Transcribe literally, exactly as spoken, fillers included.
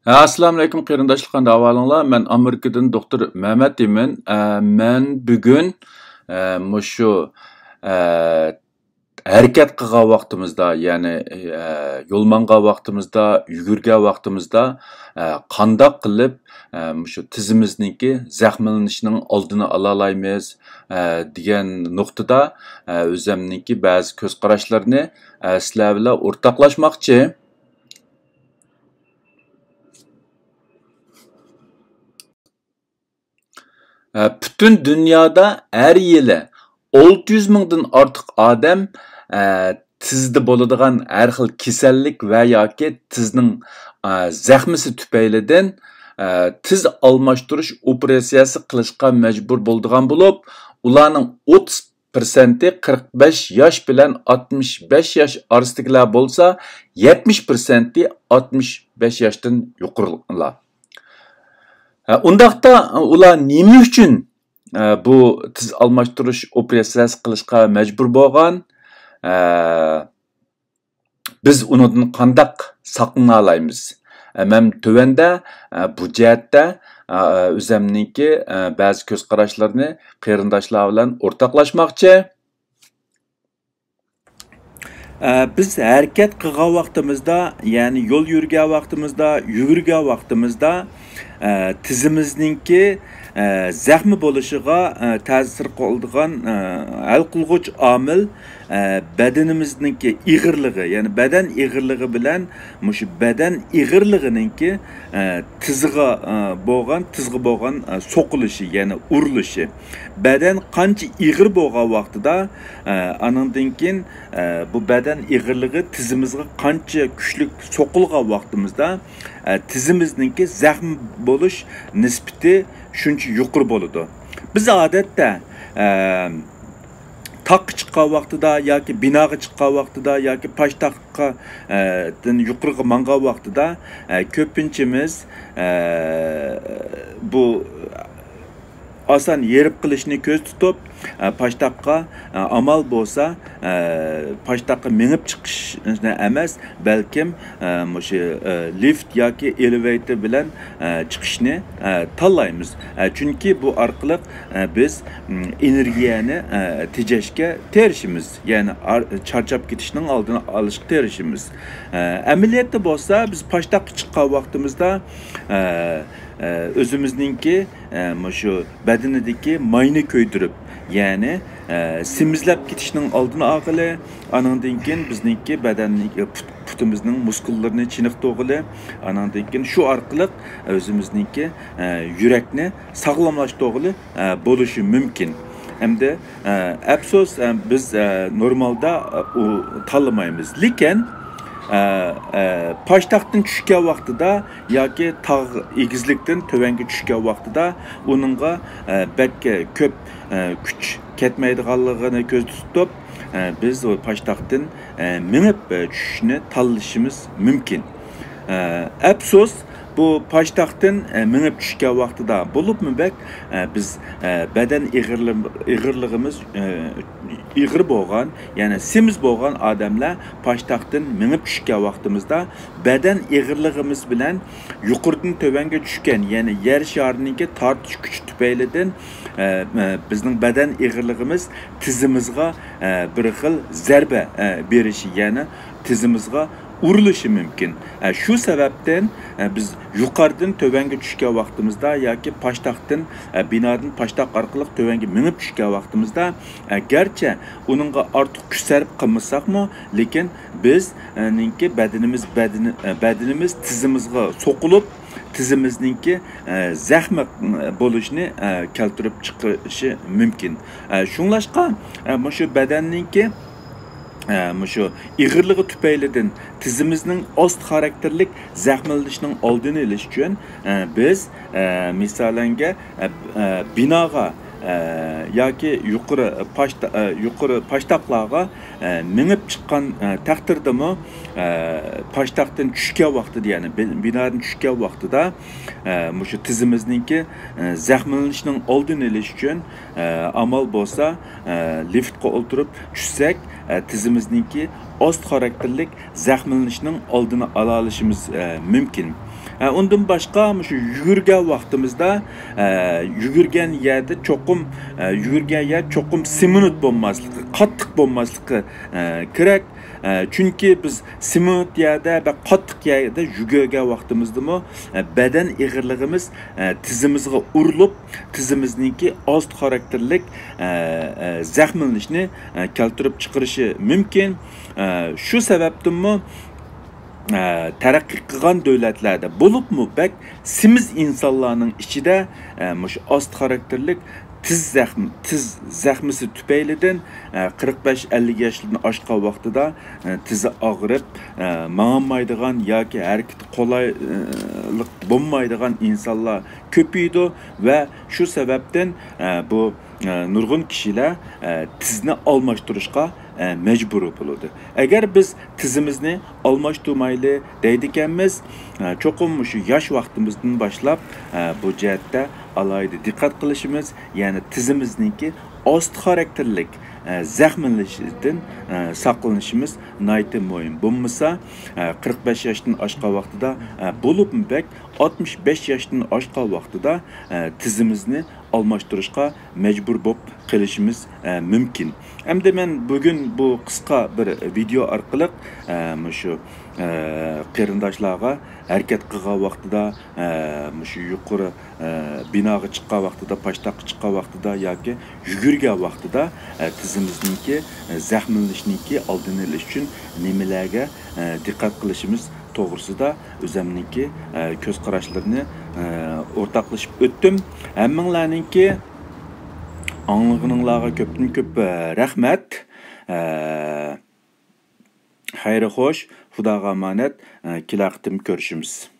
ئەسسالامۇئەلەيكۇم قېرىنداشلار، قانداق ئەھۋالىڭلار؟ مەن ئامېرىكىدىن دوختۇر مەمەت ئىمىن. ئە، مەن بۈگۈن، ئە، مۇشۇ، ئە، ھەرىكەت قىلغان ۋاقتىمىزدا، يەنى، ئە، يول ماڭغان ۋاقتىمىزدا، يۈگۈرگەن ۋاقتىمىزدا، ئە، قانداق قىلىپ، ئە، مۇشۇ تىزىمىزنىڭكى زەخىملىنىشنىڭ ئالدىنى ئالالايمىز، ئە، دېگەن نۇقتىدا، ئە، ئۆزەمنىڭكى بەزى كۆز قاراشلىرىنى، ئە، سىلەر بىلەن ئورتاقلاشماقچى. ئە، پۈتۈن دۇنيادا ھەر يىلى ئالتە يۈز مىڭدىن ئارتۇق ئادەم، ئە، تىزدا بولىدىغان ھەر خىل كېسەللىك ۋە ياكى تىزنىڭ، ئە، زەخمىسى تۈپەيلىدىن، ئە، تىز ئالماشتۇرۇش ئوپېراتسىيەسى قىلىشقا مەجبۇر بولىدىغان بولۇپ، ئۇلارنىڭ ئوتتۇز پىرسەنتى قىرىق بەش ياش بىلەن ئاتمىش بەش ياش ئارىسىدىكىلەر بولسا، يەتمىش پىرسەنتى ئاتمىش بەش ياشتىن يۇقىرىلار. ھە، ئۇنداقتا ئۇلار نېمە ئۈچۈن، ئە، بۇ تىز ئالماشتۇرۇش ئوپېراتسىيەسى قىلىشقا مەجبۇر بولغان؟ ئە، بىز ئۇنىڭدىن قانداق ساقلىنالايمىز؟ ئە، مەن تۆۋەندە، ئە، بۇ جەھەتتە، ئە، ئۆزەمنىڭكى، ئە، بەزى كۆز قاراشلىرىنى قېرىنداشلار بىلەن ئورتاقلاشماقچى. ئە، بىز ھەرىكەت قىلغان ۋاقتىمىزدا، يەنى يول يۈرگەن ۋاقتىمىزدا، يۈگۈرگەن ۋاقتىمىزدا، ئە، تىزىمىزنىڭكى، ئە، زەخمى بولۇشىغا، ئە، تەسىر قىلىدىغان، ئە، ھەل قىلغۇچ ئامىل، ئە، بەدىنىمىزنىڭكى ئېغىرلىقى، يەنى بەدەن ئېغىرلىقى بىلەن مۇشۇ بەدەن ئېغىرلىقىنىڭكى، ئە، تىزغا، ئە، بولغان، تىزغا بولغان، ئە، سوقۇلۇشى، يەنى ئۇرۇلۇشى. بەدەن قانچە ئېغىر بولغان ۋاقتىدا، ئە، ئانىڭدىن كېيىن، ئە، بۇ بەدەن ئېغىرلىقى تىزىمىزغا قانچە كۈچلۈك سوقۇلغان ۋاقتىمىزدا، ئە، تىزىمىزنىڭكى زەخىم بولۇش نىسبىتى شۇنچە يۇقىرى بولىدۇ. بىز ئادەتتە، ئە، تاغقا چىققان ۋاقتىدا ياكى بىناغا چىققان ۋاقتىدا ياكى پاشتاققا، ئە، دىن يۇقىرىغا ماڭغان ۋاقتىدا، ئە، كۆپىنچىمىز، ئە، بۇ ئاسان ھېرىپ قېلىشنى كۆز تۇتۇپ، ئە، پاشتاققا، ئە، ئامال بولسا، ئە، پاشتاققا مېڭىپ چىقىشنى ئەمەس، بەلكىم، ئە، مۇشۇ، ئە، لىفت ياكى ئېلېۋەيتور بىلەن، ئە، چىقىشنى، ئە، تاللايمىز. ئە، چۈنكى بۇ ئارقىلىق، ئە، بىز، م، ئېنېرگىيەنى، ئە، تېجەشكە تىرىشىمىز. يەنى ئار-، چارچاپ كېتىشنىڭ ئالدىنى ئالىشقا تىرىشىمىز. ئە، ئەمەلىيەتتە بولسا، بىز پاشتاققا چىققان ۋاقتىمىزدا، ئە، ئە، ئۆزىمىزنىڭكى، ئە، مۇشۇ بەدىنىدىكى ماينى كۆيدۈرۈپ، يەنى، ئە، سېمىزلەپ كېتىشنىڭ ئالدىنى ئالغىلى، ئانىڭدىن كېيىن بىزنىڭكى بەدەننى، پۇت-، پۇتىمىزنىڭ مۇسكۇللىرىنى چېنىقتۇرغىلى، ئانىڭدىن كېيىن شۇ ئارقىلىق ئۆزىمىزنىڭكى، ئە، يۈرەكنى ساغلاملاشتۇرغىلى، ئە، بولۇشى مۇمكىن. ئەمدى، ئە، ئەپسۇس، ئە، بىز، ئە، نورمالدا، ئە، ئۇ تاللىمايمىز. لېكىن، ئە، ئە، پاشتاقتىن چۈشكەن ۋاقتىدا ياكى تاغ ئېگىزلىكتىن تۆۋەنگە چۈشكەن ۋاقتىدا ئۇنىڭغا، ئە، بەك كۆپ، ئە، كۈچ كەتمەيدىغانلىقىنى كۆزدە تۇتۇپ، ئە، بىز ئۇ پاشتاقتىن، ئە، مېڭىپ، ئە، چۈشۈشنى تاللىشىمىز مۇمكىن. ئە، ئەپسۇس، بۇ پاشتاقتىن، ئە، مېڭىپ چۈشكەن ۋاقتىدا بولۇپمۇ بەك، ئە، بىز، ئە، بەدەن ئېغىرلىم-، ئېغىرلىقىمىز، ئە، ئېغىر بولغان، يەنى سېمىز بولغان ئادەملەر پاشتاقتىن مېڭىپ چۈشكەن ۋاقتىمىزدا بەدەن ئېغىرلىقىمىز بىلەن يۇقىرىدىن تۆۋەنگە چۈشكەن، يەنى يەر شارىنىڭكى تارتىش كۈچى تۈپەيلىدىن، ئە، ئە، بىزنىڭ بەدەن ئېغىرلىقىمىز تىزىمىزغا، ئە، بىر خىل زەربە، ئە، بېرىشى، يەنى تىزىمىزغا ئۇرۇلۇشى مۇمكىن. ئە، شۇ سەۋەبتىن، ئە، بىز يۇقىرىدىن تۆۋەنگە چۈشكەن ۋاقتىمىزدا ياكى پاشتاقتىن، ئە، بىنادىن پاشتاق ئارقىلىق تۆۋەنگە مېڭىپ چۈشكەن ۋاقتىمىزدا، ئە، گەرچە ئۇنىڭغا ئارتۇق كۈچ سەرپ قىلمىساقمۇ، لېكىن بىز، ئە، نىڭكى بەدىنىمىز، بەدىنى-، ئە، بەدىنىمىز تىزىمىزغا سوقۇلۇپ، تىزىمىزنىڭكى، ئە، زەخمە، ئە، بولۇشىنى، ئە، كەلتۈرۈپ چىقىرىشى مۇمكىن. ئە، شۇڭلاشقا، ئە، مۇشۇ بەدەننىڭكى، ئە، مۇشۇ ئېغىرلىقى تۈپەيلىدىن تىزىمىزنىڭ ئاست خاراكتېرلىك زەخىملىنىشنىڭ ئالدىنى ئېلىش ئۈچۈن، ئە، بىز، ئە، مىسالەنگە، ئە، ئە، بىناغا، ئە، ياكى يۇقىرى پاشتا-، ئە، يۇقىرى پاشتاقلارغا، ئە، مېڭىپ چىققان، ئە، تەقدىردىمۇ، ئە، پاشتاقتىن چۈشكەن ۋاقتىدا، يەنى بىن-، بىنادىن چۈشكەن ۋاقتىدا، ئە، مۇشۇ تىزىمىزنىڭكى، ئە، زەخىملىنىشنىڭ ئالدىنى ئېلىش ئۈچۈن، ئە، ئامال بولسا، ئە، لىفتقا ئولتۇرۇپ چۈشسەك، ئە، تىزىمىزنىڭكى ئاست خاراكتېرلىك زەخىملىنىشنىڭ ئالدىنى ئالالىشىمىز، ئە، مۇمكىن. ئە، ئۇندىن باشقا مۇشۇ يۈگۈرگەن ۋاقتىمىزدا، ئە، يۈگۈرگەن يەردە چوقۇم، ئە، يۈگۈرگەن يەر چوقۇم سېمونت بولماسلىقى، قاتتىق بولماسلىقى، ئە، كېرەك. ئە، چۈنكى بىز سېمونت يەردە ۋە قاتتىق يەردە يۈگۈرگەن ۋاقتىمىزدىمۇ، ئە، بەدەن ئېغىرلىقىمىز، ئە، تىزىمىزغا ئۇرۇلۇپ، تىزىمىزنىڭكى ئاستى خاراكتېرلىك، ئە، ئە، زەخىملىنىشنى، ئە، كەلتۈرۈپ چىقىرىشى مۇمكىن. ئە، شۇ سەۋەبتىنمۇ، ئە، تەرەققىي قىلغان دۆلەتلەردە، بولۇپمۇ بەك سېمىز ئىنسانلارنىڭ ئىچىدە، ئە، مۇشۇ ئاستى خاراكتېرلىك تىز زەخم-، تىز زەخمىسى تۈپەيلىدىن، ئە، قىرىق بەش ئەللىك ياشتىن ئاشقان ۋاقتىدا، ئە، تىزى ئاغرىپ، ئە، ماڭالمايدىغان ياكى ھەرىكىتى قولايلىق بولمايدىغان ئىنسانلار كۆپىيىدۇ ۋە شۇ سەۋەبتىن، ئە، بۇ، ئە، نۇرغۇن كىشىلەر، ئە، تىزنى ئالماشتۇرۇشقا، ئە، مەجبۇر بولىدۇ. ئەگەر بىز تىزىمىزنى ئالماشتۇرمايلى دەيدىكەنمىز، ئە، چوقۇم مۇشۇ ياش ۋاقتىمىزدىن باشلاپ، ئە، بۇ جەھەتتە ئالاھىدە دىققەت قىلىشىمىز، يەنى تىزىمىزنىڭكى ئاستى خاراكتېرلىك، ئە، زەخىملىنىشىدىن، ئە، ساقلىنىشىمىز ناھايىتى مۇھىم. بولمىسا، ئە، قىرىق بەش ياشتىن ئاشقان ۋاقتىدا، ئە، بولۇپمۇ بەك ئاتمىش بەش ياشتىن ئاشقان ۋاقتىدا، ئە، تىزىمىزنى ئالماشتۇرۇشقا مەجبۇر بولۇپ قېلىشىمىز، ئە، مۇمكىن. ئەمدى مەن بۈگۈن بۇ قىسقا بىر ۋىدېئو ئارقىلىق، ئە، مۇشۇ، ئە، قېرىنداشلارغا ھەرىكەت قىلغان ۋاقتىدا، ئە، مۇشۇ يۇقىرى، ئە، بىناغا چىققان ۋاقتىدا، پاشتاققا چىققان ۋاقتىدا ياكى يۈگۈرگەن ۋاقتىدا، ئە، تىزىمىزنىڭكى، ئە، زەخىملىنىشنىڭكى ئالدىنى ئېلىش ئۈچۈن نېمىلەرگە، ئە، دىققەت قىلىشىمىز توغرىسىدا ئۆزەمنىڭكى، ئە، كۆز قاراشلىرىنى، ئە، ئورتاقلىشىپ ئۆتتۈم. ھەممىڭلارنىڭكى ئاڭلىغىنىڭلارغا كۆپتىن كۆپ، ئە، رەھمەت. ئە، خەير خوش، خۇداغا ئامانەت، ئە، كېلەر قېتىم كۆرۈشىمىز.